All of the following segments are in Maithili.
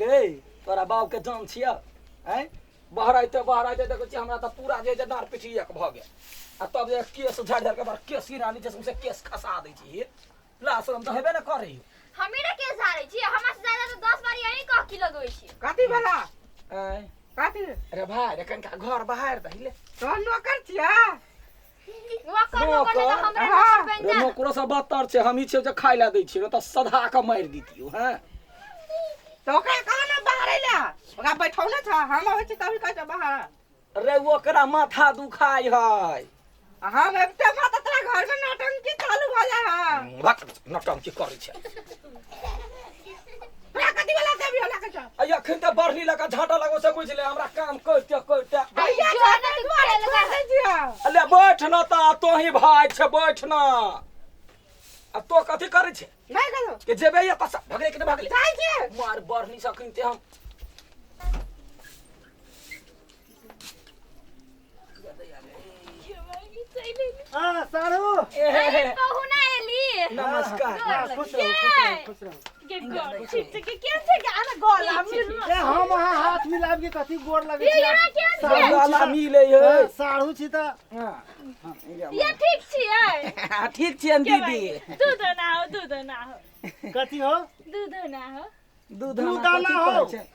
गे तोरा बाप के जान छियै आँय बहराइते बहराइते देखै छियै हमरा तऽ पूरा जे डाँड़ पिठी एक भऽ गेल आ तब जे केस झाड़ि झाड़ि के बड़ केस रानी छै सौंसे केस खसा दै छी लाशरम तऽ हेबे ने करै हमी ने केस झाड़ै छी हमरा से ज्यादा तऽ 10 बार यही कह की लगबै छी कथी भेला आँय कथी अरे भाई रे कनिका घर बाहर दही ले तोहर नौकर छिया नौकर नौकर नहि तऽ हमरे हाँ। नौकर बनि रे जा नौकरो से बदतर छै हम ही छियै जे खाय लए दै छियै नहि तऽ सधा के मारि दितियौ हँ तऽ ओकरा कहा ने बाहर अइला ओकरा बैठौने छ हम अबै छी तभी कहै छ बाहर रे ओकरा माथा दुखाय है आ हम अबिते माता तोरा घर में नौटंकी चालू भऽ जाइ है भक नौटंकी करै छै तोरा कथी वाला देवी होला के छ आ अखन तऽ बढ़नी लगा झाँटा लगो से बुझले हमरा काम करिते करिते भैया जो छोड़ ने दे तू दुआरे खेल छोड़ दै छियै अले बैठ न तऽ तोही भाय छै बैठ न आ तो कथी करै छै नहि गेलो के जेबे या तस भगले कि नहि भगले जाइ छियै मार बढ़नी से अखन ते हम हाँ साढ़ू ए, कहू ना एली नमस्कार हाँ, खुश रहू खुश रहू खुश रहू के गोर ठीक छै के केहन छै के आना गला मिल ए हम अहाँ हाथ मिलाब के कथी गोर लगे ये छी यहाँ केहन छै साढ़ू छी गला तऽ- मिले है हाँ, साढ़ू छी तऽ हाँ, ये ठीक छियै ठीक छियनि दीदी दूध ना हो दूध ना हो कथी हो दूध ना हो दूध दूध आना आना कथी हो। कहै छै?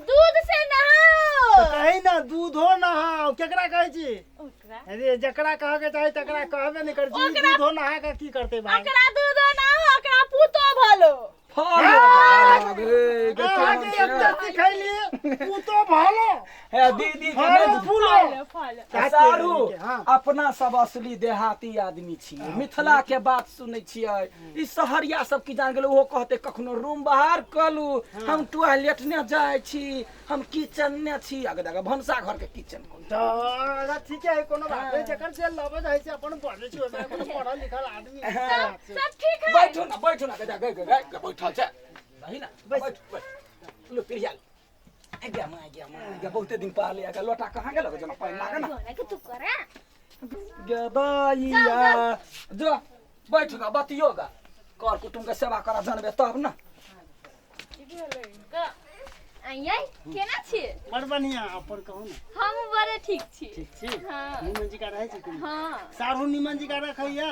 दूध से नहाओ कही ना दूधो नहाओ केकरा कहै छी ओकरा अरे जकरा कह के चाही तकरा कहबे नहीं करै छी ओकरा- दूधो नहा के की करतै भाई ओकरा दूध ना हो ओकरा पुतो भलो फल गे, गे, अहाँके केहन एकटा छै? सिखैली पुतो भलो हे दीदी के फलो नहि फूलो फल फल सारू हाँ। अपना सब असली देहाती आदमी छियै मिथिला के बात सुनै छियै ई सहरिया सब की जान गेलै ओहो कहते कखनो रूम बाहर कलू हम टॉयलेट ने जाइ छी हम किचन ने छी आगे देखा भनसा घर के किचन कोन तऽ ठीके है कोनो बात नहीं जकर जे लबज है से अपन पढ़ले छी ओकरा कोनो पढ़ल लिखल आदमी हाँ। सब ठीक है बैठो ना बैठो ना गजा गए गए बैठल छै नहीं ना बैस। बैठ बैठ लो पिरिया लो गया माँ गया माँ गया बहुते दिन पहले आ गया लोटा कहाँ गेल जना पानि लागे ना जोना के तू करा गदाइया जो बैठ गा बतियो गा कर कुटुम के सेवा करा जानबे तब ना आइयै केना छी बड़ बढ़िया अपन कहू ने हम बड़े ठीक छी ठीक छी हाँ निमन जी का रहै छी कि हाँ साढ़ू निमन जी का रखैया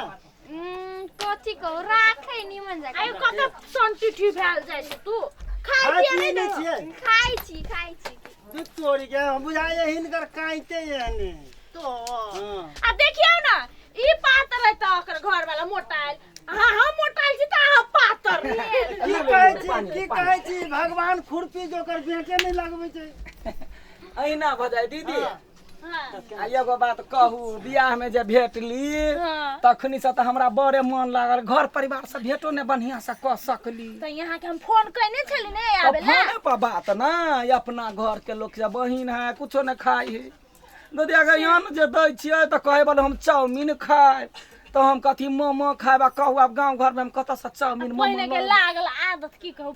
कथी कहू राखै निमन जकाँ आयो कत संटिठी भेल जाइ छै तू खाय खाय पिए पिए नहि नहि दे छियै खाइ छी खाइ छी दूध तोड़ी के हम बुझाइए हिनकर कांइते एहने तो हाँ आ देखियौ ने ई पातर है तऽ ओकर घर वाला मोटायल अहाँ हम मोटायल छी तऽ अहाँ पातर की कहै छी की कहै छी भगवान खुरपी जोकर बेटे नहि लगबै छै अहिना भऽ जाइ दीदी हाँ। आ एगो बात कहू बियाह में जे भेटली हाँ। तखनी से तऽ हमरा बड़े मन लागल घर परिवार से भेटो ने बढ़िया से कऽ सकली तऽ यहाँ के हम फोन कयने छली ने तऽ आबे ला फोने पर बात ना अपना घर के लोग से बहिन है कुछो ने खाइ है दीदी अगर यहाँ जे दै छियै तऽ कहै बला हम चाउमीन खायब तऽ हम कथी मोमो खायब आ कहू आब गाँव घरमे हम कतऽसँ चाउमीन मोमो पहिने के लाउ? लागल आदत की कहू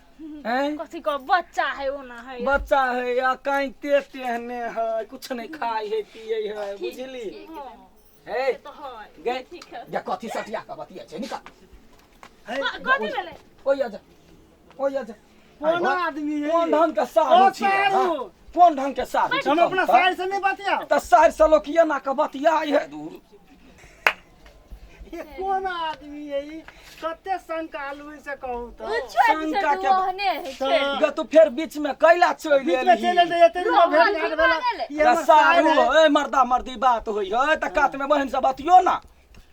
हैं? कथी कहू बच्चा है ओना है बच्चा है या कांइते तेहने है कुछ नहीं खाइ है पिए है बुझली हे तऽ है गे ठीक है गे कथी सटिया के बतिया छै निकाल है कथी भेलै ओइ जा ओइ जा कोन आदमी है कोन ढंग के साढ़ू ओ छियै साढ़ू। हाँ? कोन ढंग के साढ़ू छी हम अपना कहू तऽ? साइड से नहीं बतियाओ तऽ साढ़ से लोक एना के बतियाइ है दूर ये कोन आदमी है ई कते शंकालु है से कहू ओ तो छोट शंका छोट के- ओहने है तऽ छै गे तू फेर बीच में कैला चलि बीच में चलि एलही एतै एते दिन भेट घाट भेला ई हमर साइड साढ़ू है ए मर्दा मर्दी बात होइ है तऽ कात में बहिन से बतियो ना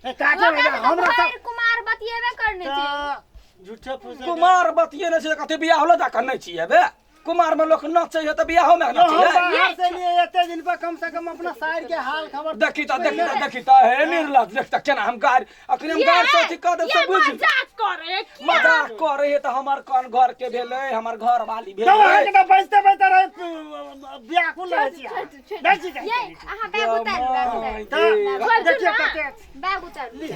ए, काटे ओकरा भैया तऽ हमरा भरि सब कुमार बतियेबे करने छै तऽ झूठे फूसे के- कुमार बतिये नहि छै कथी बियाह होलो जाके नहि छियै बे कुमार में लोक नचै है तऽ बियाहो में यो नचै हम है बाहर से लिए एते दिन पर कम से कम अपना साइड के हाल खबर देखी तऽ देखी तऽ देखी तऽ हे निर्लज देख तऽ केना हम गारि अखन हम गारि से अथी कऽ देब ये से बुझ मजाक करे किया मजाक करे है तऽ हमर कौन घर के भेलै हमर घर वाली तो अहाँ भेलै के तऽ बजते बजते रहे व्याकुल रहै छी अहाँ। जाइ छी ये अहाँ बैग उतारू बैग उतारू तऽ देखियौ कते बैग उतारू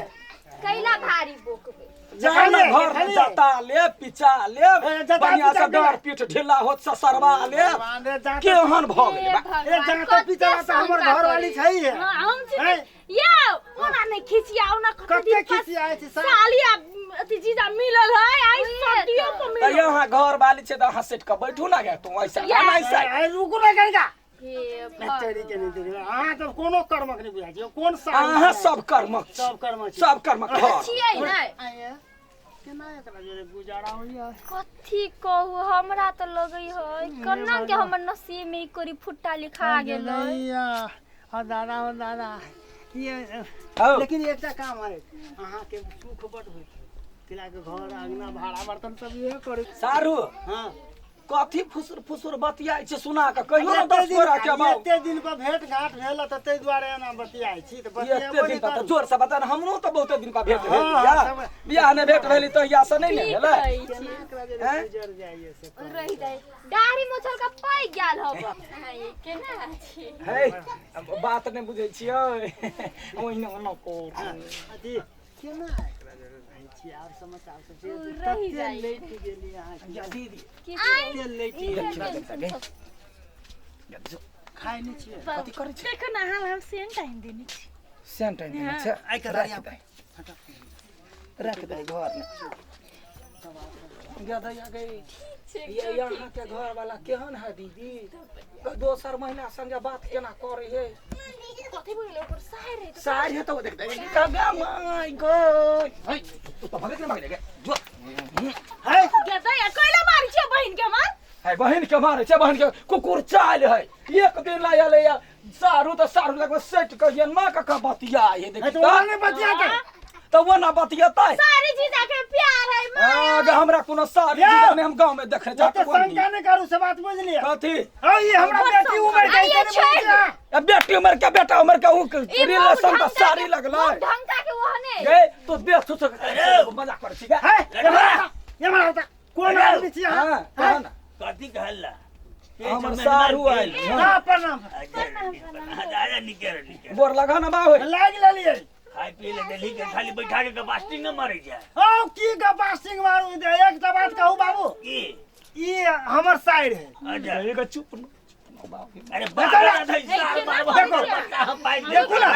कैला भारी बोकबे जा ना घर में जता ले पिचा ले ए, जता बढ़िया से पिचा डाँड़ पीठ ढीला होत ससरवा ले भगवान रे, जाता केहन भऽ हे गेलै बा ए भगवान जाता कते पिचवा तऽ हमर शंका घर वाली करे। छै हाँ, हम छी हैं? यौ ओना नहि खिसियाउ ना कते खिसियाइ छी, साली आ अथी जीजा मिलल है आई ओए। सब वीडियो पर तऽ मिलो यहाँ घर वाली छै तऽ अहाँ सेट कऽ बैठू ना गे तू ऐसा ना ऐसा ए, रुकू ना कनिका। हे भगवान। तेरी के नहि देखबै। अहाँ तऽ कोनो कर्मक नहि बुझाइ छियै कोन साल अहाँ सब कर्मक छी। सब कर्मक छी। सब कर्मक घर छियै नहि आये, केना एकरा जोरे गुजारा होइया कथी कहू हमरा तऽ लगै है केना के हमर नसीब में ई कोरी फुट्टा लिखा गेलै गेलैया। आ दादा ओ दादा ये हौ। लेकिन एकटा काम है अहाँके सुख बड होइत है तिला के घर अंगना भाड़ा बर्तन सब इहे करै सारू हाँ कथी फुसुर फुसुर बतियाइ छै सुना कऽ कहियो ने एते 10 दिन गोरा के बाबू एते दिन पर भेंट घाट भेल तऽ ताहि दुआरे एना बतियाइ छी तऽ एते बतियेबो दिन नहि पर तऽ करू। जोर से बता हमरो तऽ बहुते दिन पर भेंट भेल हाँ, या सब- बियाह नहि भेंट भेली तऽ या से नहि ने की भेलै कहै छी केना एकरा जोरे हैं? गुजर जाइए से कहू। रहि जाइ दाढ़ी मोछल का पैग गेल हब केना छी है बात नहि बुझै छियै ओहिना ओना कर अथी केना एकरा जोरे रहै छी आर समाचार सब छै रहि तते जाइ। लेट गेली अहाँ या दीदी की तते लेट गेली देखी ना देखी खाइ नहि छियै कथी करै छै देखो ना हम सेम टाइम देने छी सेम टाइम देने छै आइ के राख दे राख दे घर में गदैया गई ये यहाँ के घर वाला केहन है दीदी दोसर महिला संगे बात केना करे है कथी बोले ओकर सार है सार है तो देख दे कगा माय गॉड है तू तो भगत ने भाग जाएगा जो है गदैया कैला मारी छियै बहिन के मार है बहन के मारे छै बहन के कुकुर चाल है एक दिन ला आले या सारू तो सारू लगो सेट कहिए ना कका बतिया है है देखी तो ओना नहि बतियातै तो वो ना बतियतै सारी जीजा के प्यार है माँ आ, गे हमरा कोनो सारी या! जीजा ने हम गांव में देखे जा ओते शंका नहि करू से बात बुझलियै कथी हँ ई हमरा बेटी उमर के अरे है, से छोड़ि नहि बुझलियै। ए बेटी उमर के बेटा उमर के उ ई रिलेशन मुँह त ढंका सारी के- लगलै मुँह ढंका के ओहने गे तो देख तू मजाक करै छी गे है एम्हर आउ तऽ कोन आदमी छी अहाँ हां कह ना कथी कहला हमर सारू आयल हाँ प्रणाम निकर निकर गोर लगा ना बाबू लागि लेलियै खाय पी ले देली के खाली बैठा के कपास्टिंग न मारे जाए हौ की गप्पा सिंह मारू एक टा बात कहू बाबू की ई हमर साइड है अच्छा एगो चुप न चुप न बाबू अरे बाप रे साल बार देखो। हम बाइक देखो ना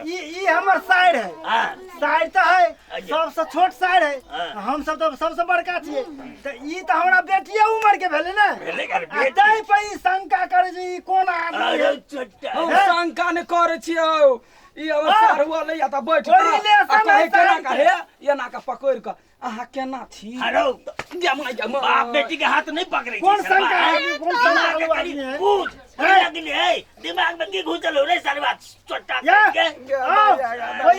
ई ई हमर साइड है हां साइड तऽ है अच्छा। सबसे छोट साइड है हाँ। हम सब तऽ सबसे बड़का छियै तऽ ई तऽ हमरा बेटिए उमर के भेलै ने भेलै कर आ बेटी। ताहि पर ई शंका करै छै ई कोन आदमी अरे है छोटा हम शंका ने करै छियौ ई हमर हाँ। सारू आलै या त बैठ ओहि कऽ आ रिलेशन कहै है केना सार के। कहे एना के पकड़ि कऽ अहाँ केना छी अरे गे my गे my. बाप बेटी के हाथ नहीं पकड़े कोन शंका है कोन शंका वालू आदमी है पूछ हैं? लगली है दिमाग में की घुसल हो रे सरवा छोटा या के आओ, ओ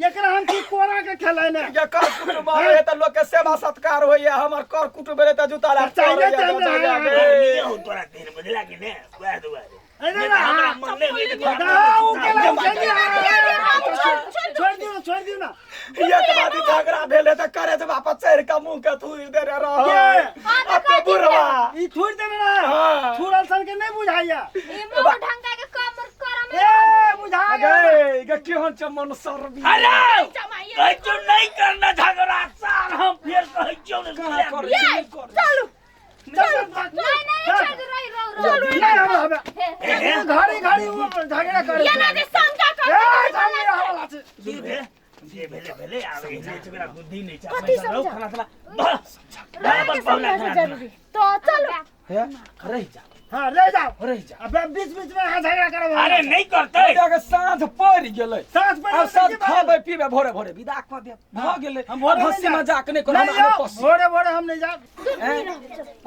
एकरा हम की कोरा के खेलै ने ये कर कुटुम्ब आबै है तऽ लोक के सेवा सत्कार होइया हमर कर कुटुम्ब भेलै तऽ जूता लात चाहिए करैया, तऽ हमरा। जूता ला के। गर्मी हो तोरा देर बदला के ने वह दुआरे अरे नहीं ना, तो हमरा मन नहीं होई तो हाँ, उ केला, उ केला। छोड़ छोड़ दियौ ना, छोड़ दियौ ना एक बाती झगड़ा भेलै तऽ करे बाप चढ़ि कऽ मुँह के थूरि देने रहै के? अपने बुढ़वा ई थूर देने रहे हाँ। थूरल सन के नहीं बुझाइया ई मुँह ढंका के कमर करम ए बुझा गेल गए गे केहन छै मन सर्दी अरे जमाइए। कहै छौ नहीं करना झगड़ा साल हम फेर कहै छौ ने कहाँ करै छी, नहि करै छी। चलू चल चल भाग। नहीं नहीं छोड़ रही रहो रहो नहीं हमरा हमरा हे ए, घड़ी घड़ी वो झगड़ा करे ये ना जे शंका कर ए सामने रहल छै जे जे भेले भेले आब एहने छै ओकरा बुद्धि नहि छै कथी पैसा रहो, समझा? खाना खाना बस बराबर पहुना खाना जरूरी तो चलू हे रहि जा हां रह जाओ रहि जा अब बीच बीच में अहाँ झगड़ा करब अरे नहीं करतै अरे साँझ पड़ि गेलै साँझ पड़ि आब गेलै, साँझ की बात? खाबै पीबै भोरे भोरे विदा कऽ देब भऽ गेलै हम भोरे आब नहि हँसी जायब। मजाक नहि करू नहीं हमरा यौ, पसी भोरे भोरे हम नहीं जाब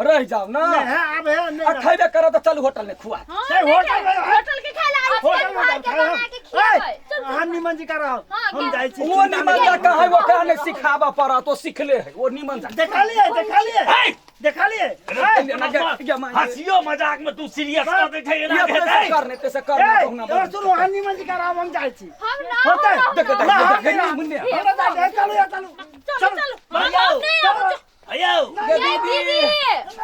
रहि जाउ ना नहीं है अब है नहीं आ रहब। खैबे करब तऽ चलू होटल में खुआ देब। हां नहीं, होटल में- होटल के खाए ला होटल में घर जाब, के खाए बना हम। के खिएबै। ए, अहाँ निमन जी का रहो हाँ, हम जाइ छी ओ निमन जकाँ है ओकरा नहि सिखाबऽ पड़त ओ सिखले है ओ निमन जकाँ देखा लिए देखा लिए हे देखा लिए हंसियो मजाक में तू सीरियस कर दै छै एना ये हेतै तैसे करने तैसे करने ए, कहुना और सुनू अहाँ निमन जी का रहो हम जाइ छी हम ना होतै? देख देख ना, हम देख नहीं रहब। मुन्ने हमरा जाइ छै, चलू या चलू चलू चलू भैया नहीं भैया गे दीदी दीदी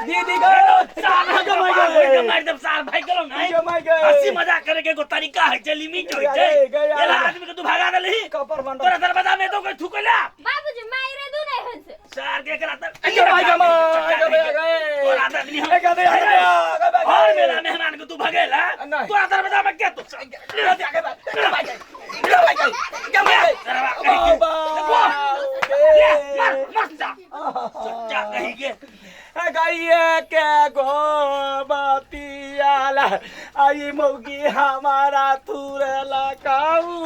दीदी गे साल गे my भाई गे के मारि देब साल भाई गेलौ नहीं गे my गे हंसी मजाक करे के एगो तरीका है छै लिमिट होइ छै गे, गे, एला आदमी के तू भगा देलही कपर मंडल तोरा दरवाजा में तो कोई थुकला बाबूजी मारे दू नहीं हंस सार के एकरा त गे my गे my गे गे तोरा त आदमी हम गे गे गे हर मेला मेहमान के तू भगेला नहीं। तोरा दरवाजा में के तू गे गे my गे गे my गे सरवा कहि के बाबा ले मार मर जा सच्चा कही के। गैये के गो बतियाला, आई मौगी हमारा तुरला काऊ।